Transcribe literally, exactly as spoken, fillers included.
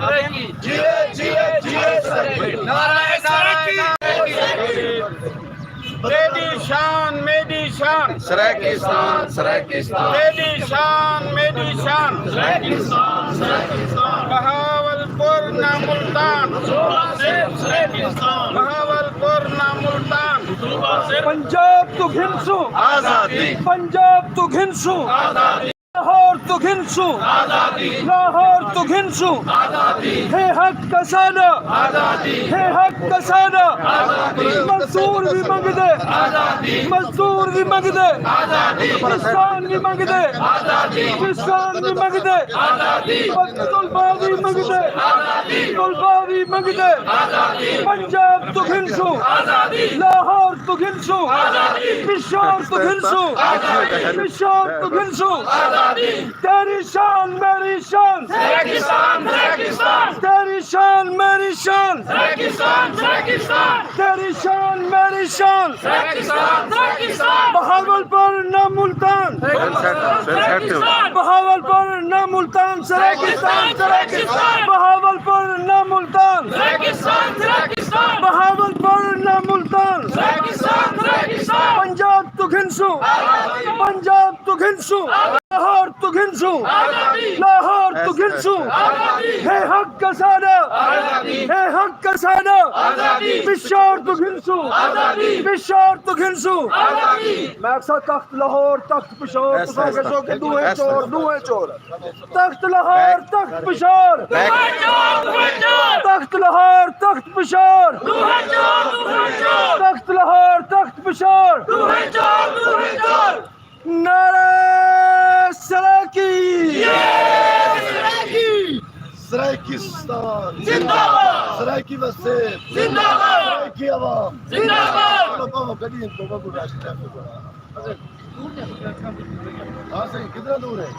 جیے، جیے، جیے سرائیکی۔ نعرہ سرائیکی۔ تیری شان، میری شان۔ سرائیکستان، سرائیکستان۔ تیری شان، میری شان۔ سرائیکستان، سرائیکستان۔ بہاولپور نہ ملتان۔ صوبہ صرف سرائیکستان۔ بہاولپور نہ ملتان۔ صوبہ صرف پنجاب توں گھنسوں۔ آزادی۔ پنجاب توں گھنسوں۔ آزادی۔ لاہور توں گھنسوں۔ آزادی۔ لاہور توں گھنسوں۔ آزادی۔ ہے حق اساݙا۔ آزادی۔ ہے حق اساݙا۔ آزادی۔ مزدور وی منگدے۔ آزادی۔ مزدور وی منگدے۔ آزادی۔ کسان وی منگدے۔ آزادی۔ کسان وی منگدے۔ آزادی۔ طلبا وی منگدے۔ آزادی۔ طلبا وی منگدے۔ آزادی۔ پنجاب توں گھنسوں۔ آزادی۔ لاہور توں گھنسوں۔ آزادی۔ پشاور توں گھنسوں۔ آزادی۔ پشاور توں گھنسوں۔ آزادی۔ تیری شان، میری شان۔ سرائیکستان، سرائیکستان۔ تیری شان، میری شان۔ سرائیکستان، سرائیکستان۔ تیری شان، میری شان۔ سرائیکستان، سرائیکستان۔ بہاولپور نہ ملتان۔ سرائیکستان، سرائیکستان۔ بہاولپور نہ ملتان، سرائیکستان، سرائیکستان۔ بہاولپور نہ ملتان۔ سرائیکستان، سرائیکستان۔ بہاولپور نہ ملتان۔ سرائیکستان، سرائیکستان۔ پنجاب توں گھنسوں۔ آزادی۔ پنجاب توں گھنسوں۔ آزادی۔ لاہور توں گھنسوں۔ آزادی۔ لاہور توں گھنسوں۔ آزادی۔ ہے حق اساݙا۔ آزادی۔ ہے حق اساݙا۔ آزادی۔ پشاور توں گھنسوں۔ آزادی۔ پشاور توں گھنسوں۔ آزادی۔ میں آکھساں تخت لاہور، تخت پشاور، ایس، تساں ایس، کے سو کے ایس، ݙوہیں ایس، چور، ایس۔ ݙوہیں چور۔ تخت لاہور، تخت پشاور۔ ݙوہیں چور، ݙوہیں چور۔ تخت لاہور، تخت پشاور۔ ݙوہیں چور، ݙوہیں چور۔ تخت لاہور، تخت پشاور۔ ݙوہیں چور، ݙوہیں چور۔ نعرہ سرائیکی۔ سرائیکی۔ سرائیکستان۔ زندہ باد۔ سرائیکی وسیب۔ زندہ باد۔ سرائیکی عوام۔ زندہ باد۔ چلو، بابا، گڈی کو بابو راج ٹریفک۔ ہاں، صحیح، کتنا دور ہے؟